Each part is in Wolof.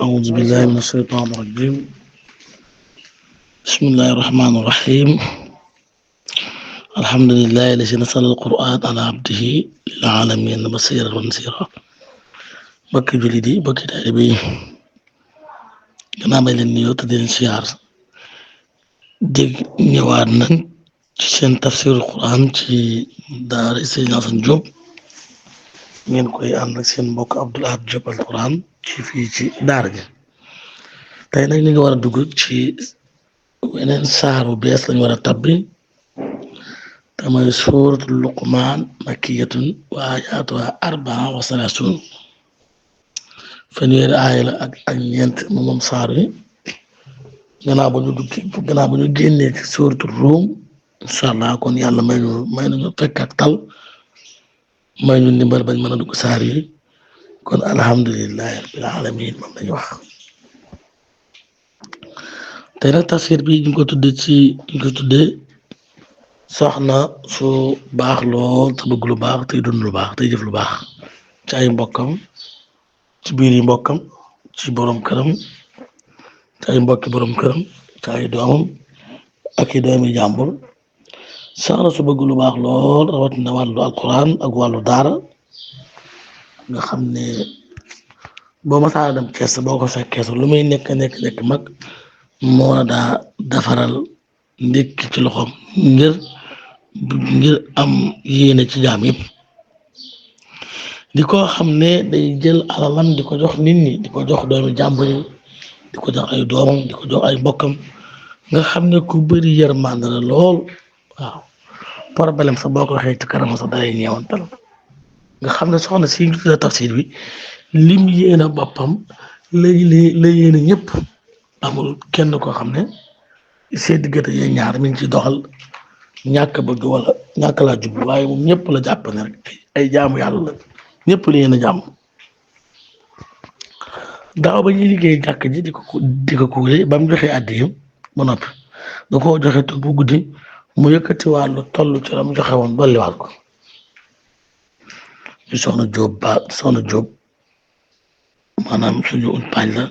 أعوذ بالله من الشيطان الرجيم. بسم الله الرحمن الرحيم. الحمد لله الذي نزل القرآن على عبده للعالمين بصيرا ونذيرا. mbokki jullit yi mbokki taalibe yi gannaaw may leen nuyoo te di leen siyaar ñëwaat nañ ci seen tafsirul Quran ci daara Sëriñ Asan Diop ngeen koy ànd ak seen mbokk Abdoul Ahad Diop al Quran ci fii ci daara gi tey nag ñu ngi war a dugg ci weneen saar bu bees lañu war a tabbi te mooy suuratul Luqmaan makkiyatun wa aayaatuhaa arbaa wa salaasuun fanweeri aaya la ak ñeent moom saar wi gannaaw ba ñu génnee ci suuratul Ruum incha allah kon yàlla may nañu fekk ak tal may ñu ndimbal bañ mën a dugg saar yi kon alhamdulillahi rabbil alamin moom lañu wax tey nag tafsir bi ñu ko tuddee soxna su baax lool te bëgg lu baax tey dund lu baax tey jëf lu baax ci ay mbokkam ci biir yi mbokkam ci borom këram ci ay mbokki borom këram ci ay doomam ak i doomi jàmbur soxna su bëgg lu baax lool rawatina wàllu alquran ak wàllu daara nga xam ne boo masaana dem kees boo ko fekkee sax lu muy nekk mag moo la daa defaral ndékki ci loxoom ngir am yéene ci jaam yëpp di ko xam ne day jël alalam di ko jox nit ñi di ko jox doomi jàmbur yi di ko jox ay doomam di ko jox ay mbokkam nga xam ne ku bëri yërmande la lool waaw problème sax boo ko waxee ci kanam sax dalay ñeewantal nga xam ne soxna si ñu tuddee tafsir bi lim yéene boppam la yéene ñëpp amul kenn koo xam ne seen diggante yee ñaar mi ngi ci doxal ñàkk bëgg wala ñàkk laa jublu waaye moom ñëpp la jàpp ne rek ay jaamu yàlla la ñëpp la yéene jàmm daaw ba ñuy liggéey jàkk ji di ko kuule ba mu joxee àddiyam ba noppi da koo joxe te bu guddi mu yëkkati wàllu toll ci la mu joxe woon dolliwaat ko ñu soxna Jóob maanaam suñu umpaañ la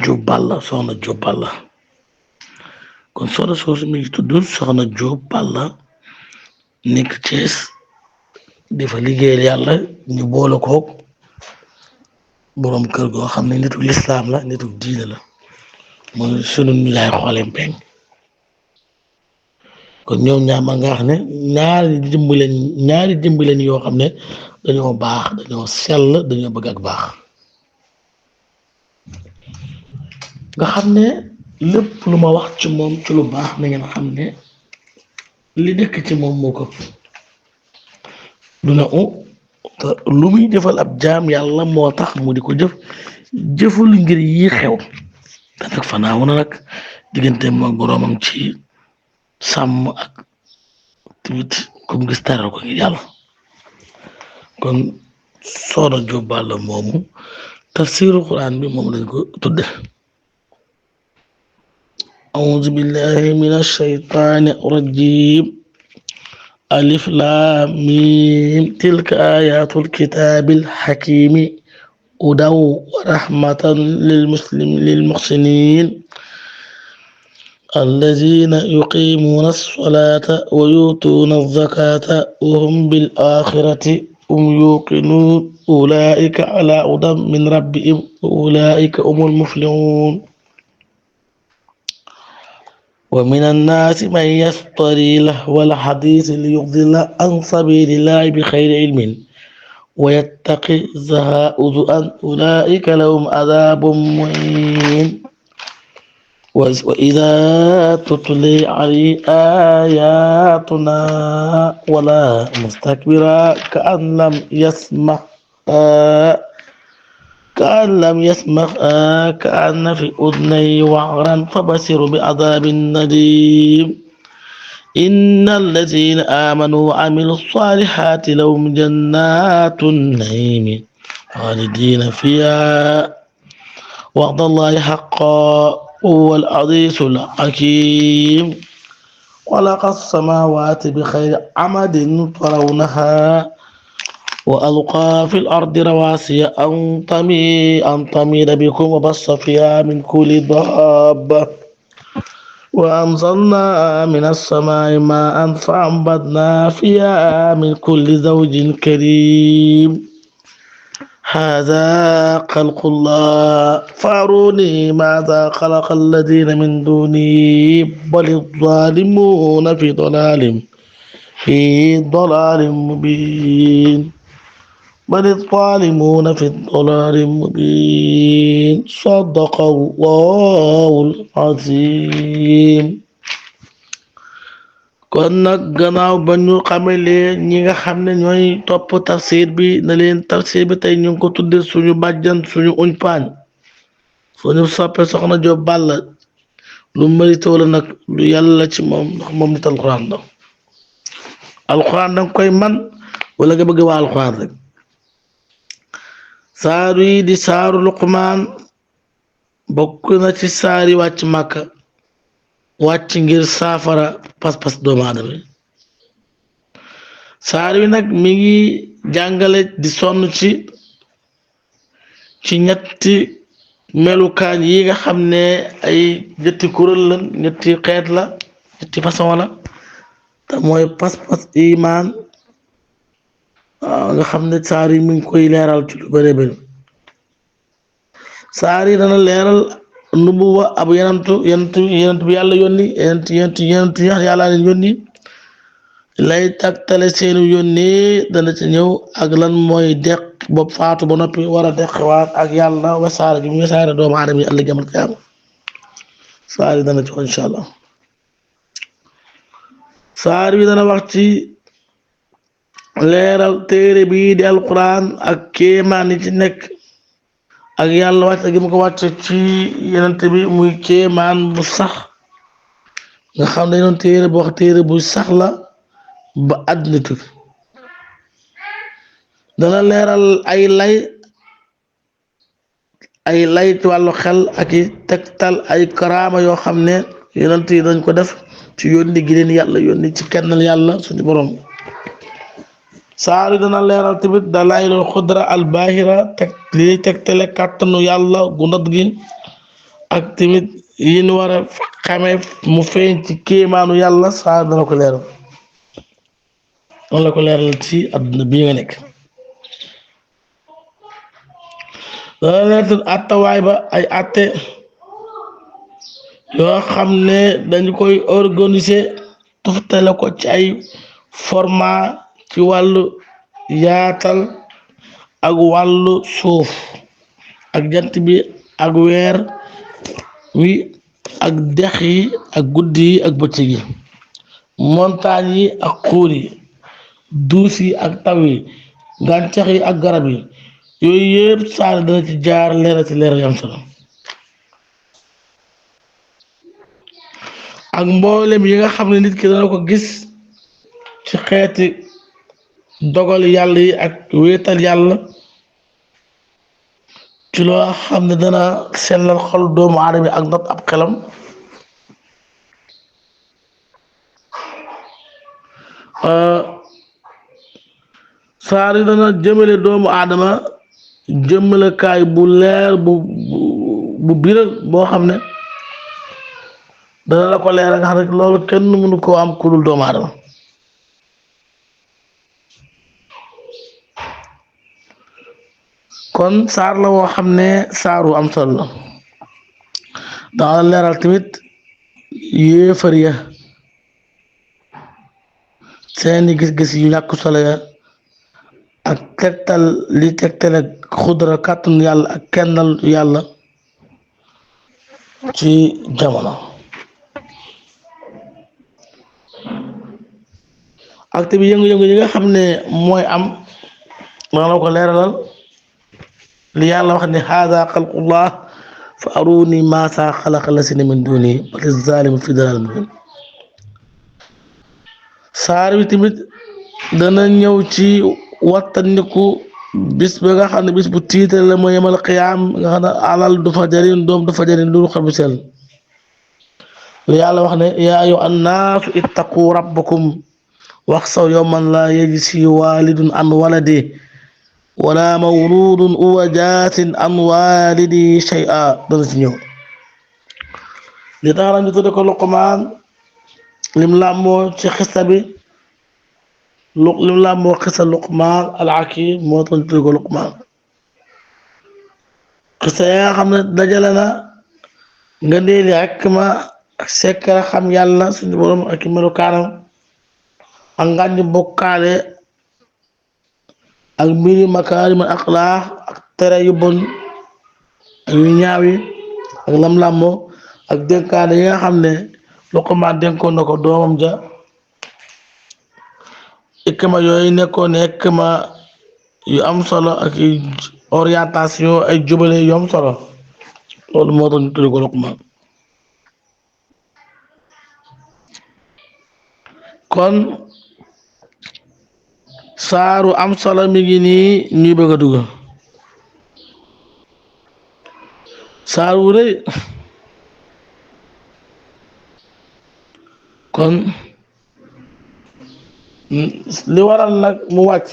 Jóob Balla soxna Jóob Balla kon soxna soosu mi ngi tudd soxna Jóob Balla nekk Cees di fa liggéeyal yàlla ñu boole koog boroom kër goo xam ne nitu lislaam la nitu diine la mooy sunu nijaay xooleem peñ kon ñoom ñaar ma nga xam ne ñaari jëmb leen yoo xam ne dañoo baax dañoo sell dañoo bëgg ak baax nga xam ne lépp lu ma wax ci moom ci lu baax na ngeen xam ne li nekk ci moom moo ko duna te lu muy jëfal ab jaam yàlla moo tax mu di ko jëful ngir yi xew te nag fanaaw na nag diggante moom boroomam ci sàmm ak tamit comme gis taral ko ngir yàlla kon Soxna Jóob Balla moomu tafsiru Quran bi moom lañ ko tudde أعوذ بالله من الشيطان الرجيم ألف لام ميم تلك آيات الكتاب الحكيم هدى ورحمة للمحسنين الذين يقيمون الصلاة ويؤتون الزكاة وهم بالآخرة هم يوقنون أولئك على هدى من ربهم وأولئك هم المفلحون ومن الناس من يشتري لهو الحديث ليضل عن سبيل الله بغير علم ويتخذها هزوا أولئك لهم عذاب مهين وإذا تتلي عليه آياتنا ولا مستكبرا كأن لم يسمع كأن في أذنيه وعرا فبشر بعذاب نديم إن الذين آمنوا وعملوا الصالحات لهم جنات النعيم خالدين فيها وعد الله حقا هو العزيز الحكيم خلق السماوات بخير عمد ترونها وألقى في الأرض رواسي أن تميد بكم وبص فيها من كل دابة وأنزلنا من السماء ماء فأنبتنا فيها من كل زوج كريم هذا خلق الله فأروني ماذا خلق الذين من دوني بل الظالمون في ضلال مبين بل الظالمون في ضلال مبين صدق الله العظيم kon nag gannaaw ba ñu xamalee ñi nga xam ne ñooy topp tafsir bi na leen tafsir bi tey ñu ngi ko tudde suñu bàjjan suñu uñpaañ suñu soppe soxna Jóob Balla lu mérite wala nag lu yàlla ci moom ndax moom nit alxuraan la alxuraan danga koy man wala nga bëgg waa alxuraan rek saaru yi di saaru Luqmaan bokk na ci saari wàcc Màkka wàcc ngir saafara pas-pas doomu aadama yi saar wi nag mi ngi jàngale di sonn ci ñetti melukaan yi nga xam ne ay ñetti kuréel la ñetti xeet la ñetti façon la te mooy pas-pas imaan nga xam ne saar yi mi ngi koy leeral ci lu bëri bëri saar yi dana leeral nubuwa ab yenentu bi yàlla yónni yenentu yàlla leen yónni lay tagtale seenu yónni dana ci ñëw ak lan mooy deq bopp faatu ba noppi war a deqwaat ak yàlla wasaare gi mu wasaare doomu aadama yi ëllëg yamal qiyaama saar yi dana ci wax incha allah saar bi dana wax ci leeral téere bii di alquran ak kéemaan yi ci nekk ak yàlla wàcce gi mu ko wàcce ci yenente bi muy kéemaan bu sax nga xam ne noon téere bu wax téere bu sax la ba àddina tukki dana leeral ay lay ci wàllu xel ak i tegtal ay karaama yoo xam ne yenent yi dañ ko def ci yónni gi leen yàlla yónni ci kennal yàlla suñu borom saari dana leeral tamit dalailul xudra albahira lii tegtale kàttanu yàlla gu ndat gi ak tamit yin war a xame mu feeñ ci kéemaanu yàlla saari dana ko leeral noonu la ko leeral ci àdduna bii nga nekk dana leeral attawaay ba ay atte yoo xam ne dañu koy organiser tuftale ko ci ay format ci wàllu yaatal ak wàllu suuf ak jant bi ak weer wi ak dex yi ak guddi yi ak bëccëg yi montagne yi ak xuur yi duus yi ak taw yi gàncax yi ak garab yi yooyu yëpp saar dana ci jaar leeral ci leeral yam solo ak mboolem yi nga xam ne nit ki dana ko gis ci xeeti dogal yàlla yi ak wéetal yàlla ci loo xam ne dana sellal xol doomu aadama ak not ab xelam saar yi dana jëmale doomu aadama jëmale kaay bu leer bu biral boo xam ne dana la ko leer nga xam ne loolu kenn mënu koo am ku dul doomu aadama kon saar la woo xam ne saaru am solo la dana leeral tamit yéefar ya seeni gis-gis yu ñàkk solo ya ak tegtal li tegtale xudra kàttanu yàlla ak kennal yàlla ci jamono ak tamit yëngu-yëngu yi nga xam ne mooy am dana la ko leeralal li yàlla wax ne haada xalqullah fa aruni maasa xalaqa lasina min duni bal zalimu fi dalal mubin saar wi tamit dana ñëw ci wattandiku bis ba nga xam ne bis bu tiital la mooy yemal qiyaam nga xam ne alal du fa jariñ doom du fa jariñ lu xel bu sell li yàlla wax ne yaa ayyuha annaasu ittaqu rabbakum waxsaw yawman laa yajzi waalidun an waladihi wala mawludun huwa jaasin an walidi shay'a dana ci ñëw li tax ñu tudde ko Luqmaan lim làmmoo ci xista bi lim làmmoo xista Luqmaan al Hakim moo tax ñu tudde ko Luqmaan xista ya nga xam ne dajale na nga ndeeli hikma ak sekkara xam yàlla suñu borom ak melokaanam ak ngànj bokkaale ak mbiri makaarimal axlaaq ak tere yu bon ak yu ñaaw yi ak lam-lammo ak dénkaane yi nga xam ne Luqmaan dénkoon na ko doomam ja hikma yooyu nekkoon ne hikma yu am solo ak orientation ay jubale yu am solo loolu moo tax ñu tudde ko Luqmaan kon saaru am solo mi ngi nii ñuy bëgg a dugg saar wu rëy kon li waral nag mu wàcc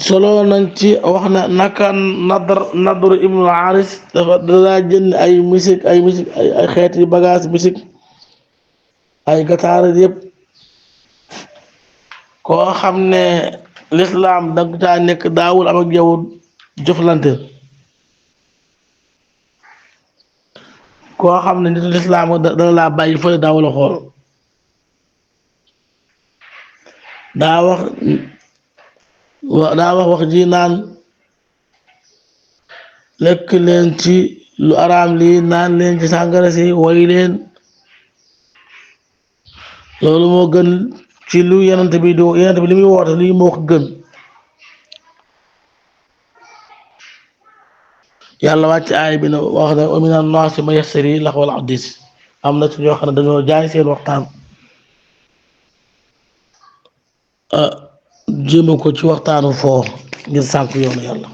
solo nañ ci wax na naka nadr ibnul Haaris dafa daa jënd ay musique ay xeeti bagage musique ay gataar yëpp koo xam ne lislaam danga caa nekk daawul am ak yow jëflante koo xam ne nit lislaam dana laa bàyyi fële daawul a xool daa wax ji naan lekk leen ci lu araam lii naan leen ci sàngara si woy leen loolu moo gën ci lu yenente bi li muy woote lii moo ko gën yàlla wàcc aay bi ne wax ne wa mina naasi man yashtari lahwal hadiis am na ci ñoo xam ne dañoo jaay seen waxtaan jéema ko ci waxtaanu foo ngir sànk yoonu yàlla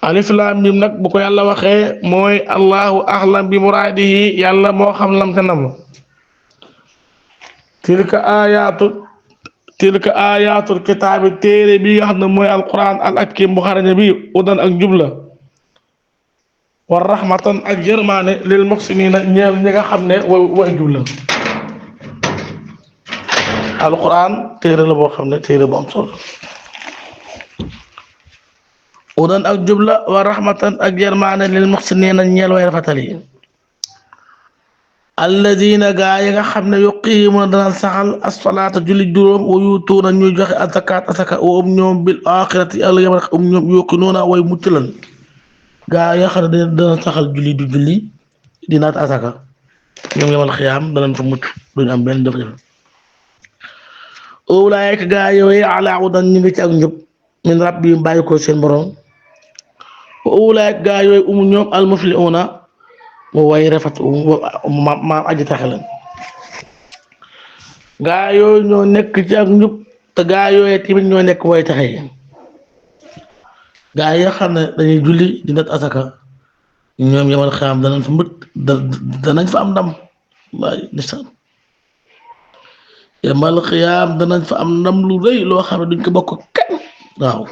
alif laam miim nag bu ko yàlla waxee mooy allahu a'lam bi muraadihi yàlla moo xam lam te nam tilka ayatul kitaabi téere bi nga xam ne mooy alquran al hakim bu xarañe bi udan ak jubla war rahmatan ak yërmaane lil muhsinina ñeel ñi nga xam ne way jubla alquran téere la boo xam ne téere bu am solo udan ak jubla war rahmatan ak yërmaane lil muhsinina ñeel way rafetal yi alladina gaa yi nga xam ne yuqiimuna dana saxal as-salaata julli juróom wa yuutuuna ñuy joxe azakaat asaka wa ñoom bil aaxirati yàlla yamal ñoom yuqinuuna way mucc lan gaa yi nga xam ne dana saxal julli du julli di naat asaka ñoom yamal xiyaam danañ fa mucc duñu am benn jafe-jafe ulaayika gaa yooyu ala hudan ñu ngi ci ak njub min rabbihim bàyyi ko seen borom wa ulaayika gaa yooyu ñoom al muflihuuna mu way rafet maam aji taxe leen gaa yooyu ñoo nekk ci ak njub te gaa yooyu tamit ñoo nekk way taxe yi gaa yi nga xam ne dañuy julli di nat asaka ñoom yamal xiyaam danañ fa danañ fa am ndam waaye ndeysaan yamal xiyaam danañ fa am ndam lu rëy loo xam ne duñ ko bokk kenn waaw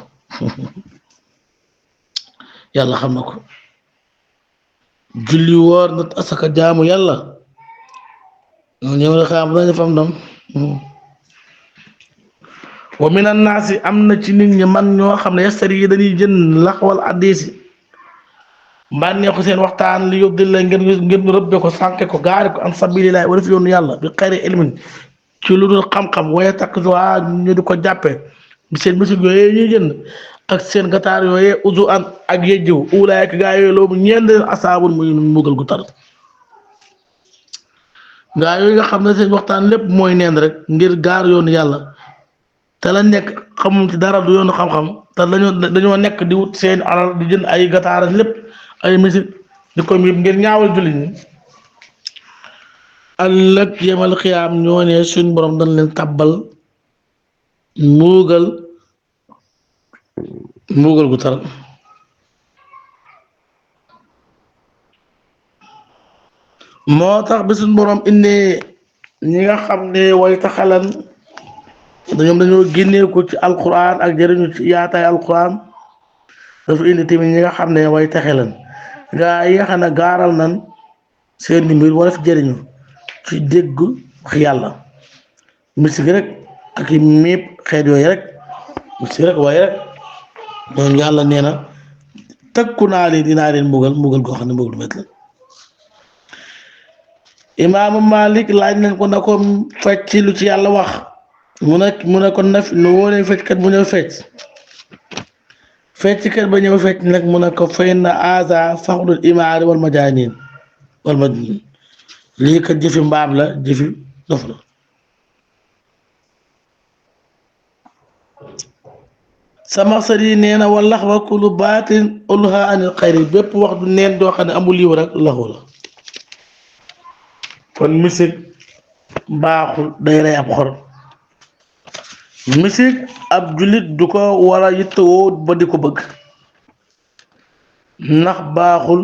yàlla xam na ko julli woor nat asaka jaamu yàlla ñoom xam nañu fa am ndam wa minan naasi am na ci nit ñi man ñoo xam ne yastari yi dañuy jënd laxwal hadiis mbànneexu seen waxtaan li yóbbu la ngeen rëbbe ko sànke ko gaari ko an sabilillahi wala fi yoonu yàlla bi xayri ilmin ci lu dul xam-xam waaye takk ñu di ko jàppe bi seen musique yooyu ñuy jënd ak seen gataar yooyee uzu an ak yejjiw ulaayka gaa yooyu loolu ñeen leen asaabul muy mbugal gu tar gaa yooyu nga xam ne seen waxtaan lépp mooy neen rek ngir gaar yoonu yàlla te la nekk xamum ci dara du yoonu xam-xam te dañoo nekk di wut seen alal di jënd ay gataar lépp ay musique di ko miib ngir ñaawal jullit ñi ëllëg yemal xiyaam ñoo ne suñ borom dañ leen tàbbal mbugal gu tar moo tax bi suñ borom indee ñi nga xam ne way taxalan ñoom dañoo génnee ko ci alquran ak jëriñu ci yaataay alquran dafa indi tamit ñi nga xam ne way texe lan gaa yi nga xam ne gaaral nan seen mbir wala fi jëriñu ci dégg wax yàlla misik rek ak i mépp xeet yooyu rek misik rek waaye rek ñooñu yàlla nee na tëkku naa leen dinaa leen mbugal goo xam ne mbugal met la imaamu Malik laaj nañ ko na ko fecc lu ci yàlla wax mu ne ko naf nu woo leen fecckat bu ñëw fecckat ba ñëw fecc nag mu ne ko fay na aza faxdul imaari wal majaanin wal majnun lii kat jëfi mbaam la jëfi dof la sama sëriñ nee na wallax wa kullu baatin ulha anil xayri bépp wax du neen doo xam ne amul liw rek laxu la kon misik baaxul day rey ab xol misik ab jullit du ko war a yittewoo ba di ko bëgg ndax baaxul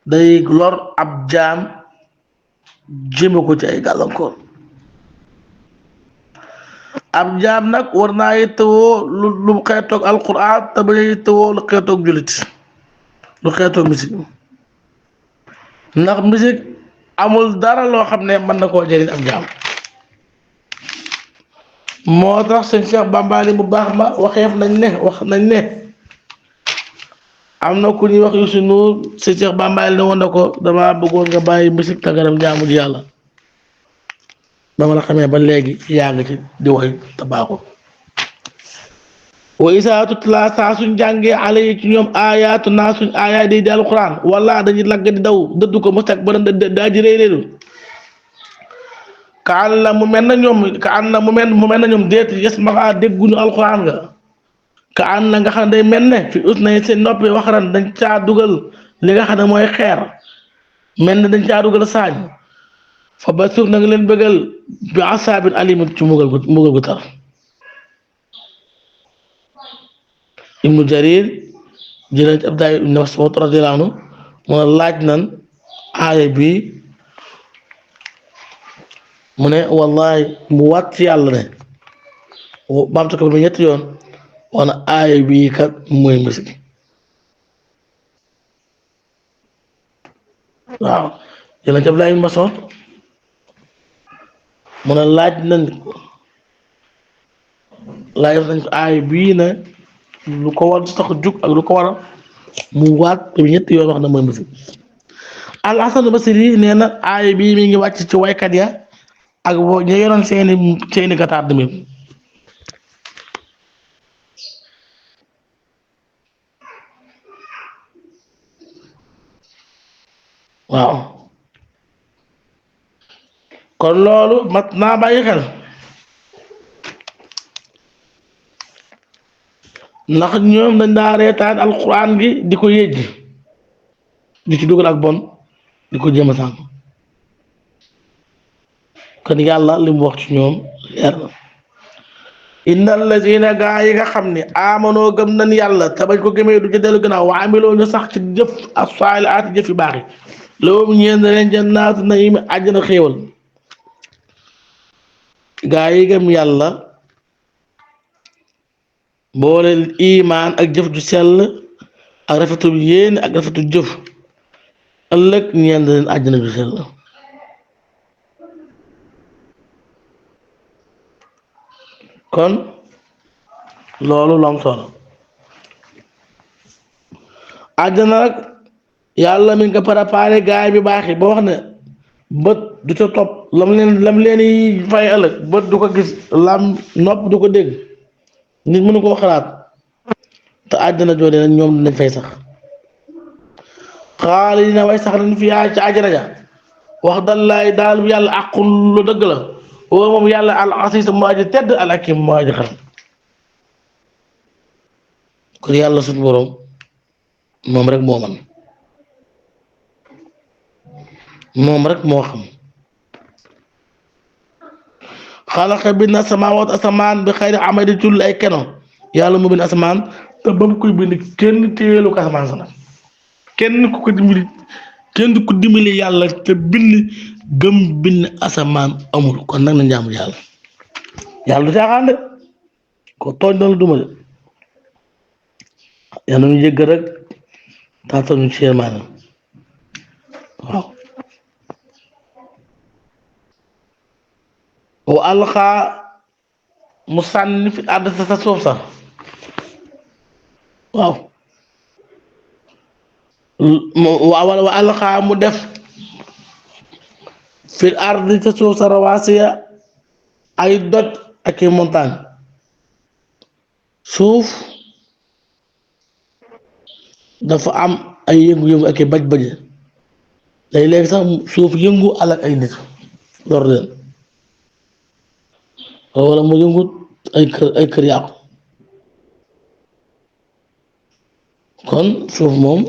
day lor ab jaam jëme ko ci ay gàllankoor ab jaam nag war naa yittewoo lu xeetoog alquran te bañ a yittewoo lu xeetoog jullit lu xeetoog misik ndax misik amul dara loo xam ne mën na koo jëriñ ab jaam moo tax sëñ Cheikh Bambali mu baax ma wax nañ ne am na ku ñuy wax Youssou Ndour sëñ Cheikh Bambali ne woon na ko dama bëggoon nga bàyyi musique te nga dem jaamu ji yàlla ba ma la xamee ba léegi yaa ngi ci di woy te baaxul wa isaa tutla saa suñ jàngee ale yi ci ñoom aayaatu naa suñ aayaat day di alquran wala dañuy lagg di daw dëddu ko mu teg ba daa ji réeréeru ka an la mu mel na ñoom déet yes ma dégguñu alquran nga ka an la nga xam ne day mel ne fi us na seen noppi waxaran dañ caa dugal li nga xam ne mooy xeer mel ne dañ caa dugal saañ fa ba suuf na nga leen bëggal bi asaabin alim ci mugal gu tar ibnu jarir jëlee ci Abdallah ibn Mas'ud radiyallahu anhu mu ne laaj nan aaya bi mu ne wallahi mu waat ci yàlla ne baamtu ko ba ñetti yoon wana aaya bi kat mooy misik waaw jëlee ci Abdallah ibn Mas'ud mu ne laaj nañ ko aaya bii ne lu ko war tax jug ak lu ko war mu waat ba ñetti yoon wax na mooy misik al Hasan Basri nee na aaya bii mi ngi wàcc ci waykat ya ak boo ñu yoroon seeni gataar demee waaw kon loolu mat naa bàyyi xel ndax ñoom dañ daa reetaan alquran gi di ko yéjji di ci dugal ak bon di ko jéem a sànq kon yàlla li mu wax ci ñoom leer na innal lazina gaa yi nga xam ne amanoo gëm nañ yàlla te bañ ko gëmee du ci dellu gannaaw wa amiloo ñu sax ci jëf as-saalihaati jëf yu baax yi lahum ñeen leen jannaatu na'iim àjjana xéewal gaa yi gëm yàlla booleel imaan ak jëf ju sell ak rafetul yéene ak rafetul jëf ëllëg ñeen leen àjjana ju sell kon loolu lu am solo àjjana nag yàlla mi ngi ko préparé gaay bi baax yi ba wax ne bët du ca topp lam leen fay ëllëg bët du ko gis lam nopp du ko dégg nit mënu koo xalaat te àjjana joode nag ñoom dinañ fay sax xaalidina way sax nañ fi yaa ci àjjana ja wax dallaay daal yàlla aqul lu dëgg la woo moom yàlla al aziz moo aji tedd al hakim moo aji xam kon yàlla suñu borom moom rek moo man moom rek moo xam xalaqa bind samaawaat asamaan bi xayri amadi tulli ay keno yàlla mu bind asamaan te ba mu koy bind kenn téelu ko asamaan sa nag kenn ku ko dimbali yàlla te bind gëm bind asamaan amul kon nag na njaamu yàlla du caaxaan de ko tooñ na la duma de yàlla ñu jégg rek taata ñu ci maanaam waaw wa alxaa mu sànni fi àdd sa suuf sax waaw wala wa alxaa mu def fil ardi ca suuf sa rawaasiya ay doj ak i montagne suuf dafa am ay yëngu-yëngu ak i baj-baje léeg-léeg sax suuf yëngu alak ay nit lor leen wala mu yëngu ay kër yàqu kon suuf moom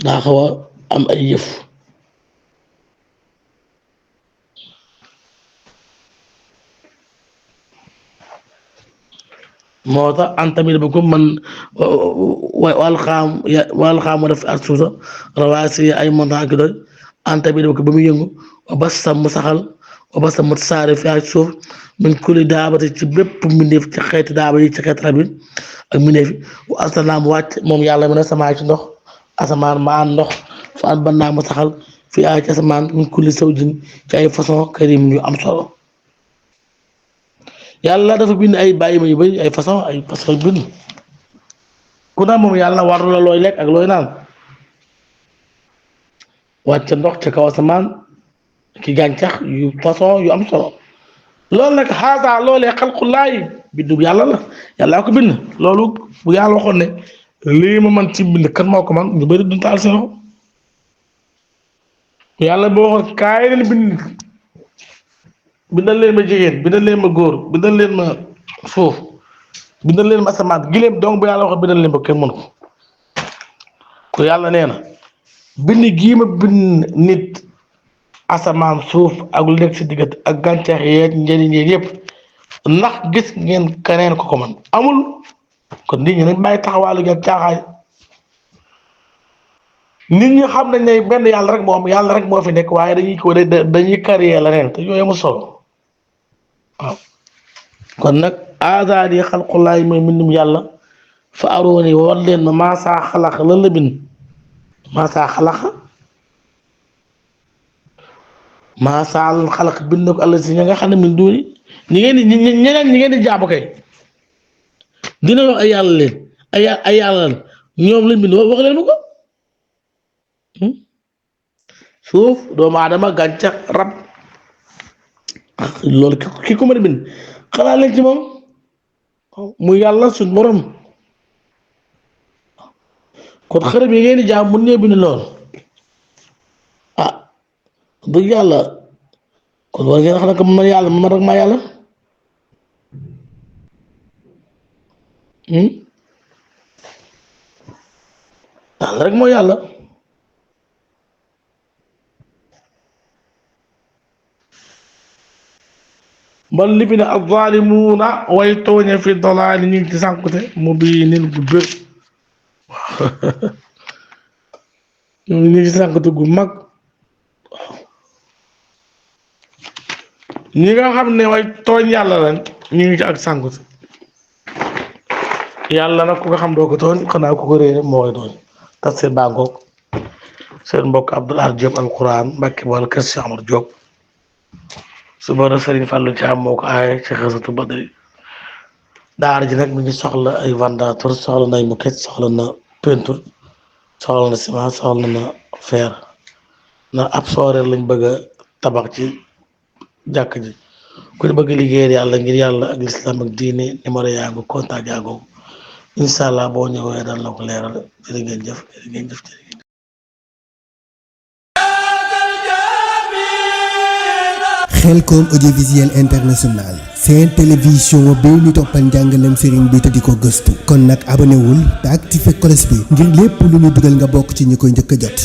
daa xaw a am ay yëf moo tax an tamit ba ko man wal xaam mu def ak suusa rawaasi ay montagne ak doj an tamit ba ko ba mu yëngu wa basta mu saxal wa basta mu saare fi ak suuf min kulli daabati ci bépp mbindeef ci xeeti daaba yi ci xeeti rab yi ak mbindeef yi wa arsalnaa mu wàcc moom yàlla mu ne samaa ci ndox asamaan ma an ndox fa an ban naa mu saxal fi ay ci asamaan min kulli zawjin ci ay façon karim yu am solo yàlla dafa bind ay bàyyi ma yu bari ay façon bind ku ne moom yàlla war la looy lekk ak looy naan wàcce ndox ci kaw asamaan ki gàncax yu façon yu am solo loolu nag xaasa loolee xalqullaahi bindu yàlla la yàlla ko bind loolu bu yàlla waxoon ne lii ma man ci bind kan moo ko man ñu bari duñ taal seen loxo yàlla boo waxoon kaay leen bind bindal leen ma jigéen bindal leen ma góor bindal leen ma suuf bindal leen ma asamaan gileem donc bu yàlla wax bindal leen ma kenn mën ko yàlla nee na bind gii ma bind nit asamaan suuf ak lu nekk si diggante ak gàncax yeeg njëriñ yeeg yëpp ndax gis ngeen keneen ko man amul kon nit ñi nañ bàyyi taxawaalu ngeen caaxaay nit ñi xam nañ ne benn yàlla rek moo fi nekk waaye dañuy créer leneen te yooyu amul solo waaw kon nag aadaani xalqullaahi mooy mbindum yàlla fa arooni war leen ma maasaa xalax lan la bind maasaa xalaxa maasaa xalax bind ko àll si ña nga xam ne min duuni ñi ngeen di jaamu kay dina wax ay yàlla leen ay yàlla lan ñoom lañ bind wax leen ma ko suuf doomu aadama gàncax rab loolu ki ko mën a bind xanaa leen ci moom mu yàlla suñ borom kon xërëb yi ngeen di jaam mun ñoo bind lool dëgg yàlla kon war ngeen xam ne que man yàlla man rek maa yàlla yàlla rek mooy yàlla bal li fi ne az-zaalimuuna way tooñe fi dalaali ñu ngi ci sànkute mubiinin gu bir ñu ngi ci sànkute gu mag ñi nga xam ne way tooñ yàlla lañ ñu ngi ci ak sànkute yàlla nag ku nga xam doo ko tooñ xanaa ku ko réere moo koy tooñ tas seen bàngoog seen mbokk Abdoul Ahad Diop Alquran Mbàkke wala kër Cheikh Amar Diop suba na Serigne Fallou Thiam moo ko aaye ci xasatu Badri daara ji nag mi ngi soxla ay vendateur soxla na ay moquette soxla na peinture soxla na ciment soxla na fer na ab sooreel lañ bëgg a tabax ci jàkk ji ku bëgg liggéeyal yàlla ngir yàlla ak lislaam ak diine numéro yaa ngi contact yaa ngi incha allah boo ñëwee daal la ko leeral jërë ngeen jëf jërë ngeen jëf. Khelcom audiovisuel international seen télévision bi ñu toppal njàngalem sëriñ bi te di ko gëstu kon nag abonné wul te activé cloche bi ngir lépp lu ñu dugal nga bokk ci ñi koy njëkk a jot.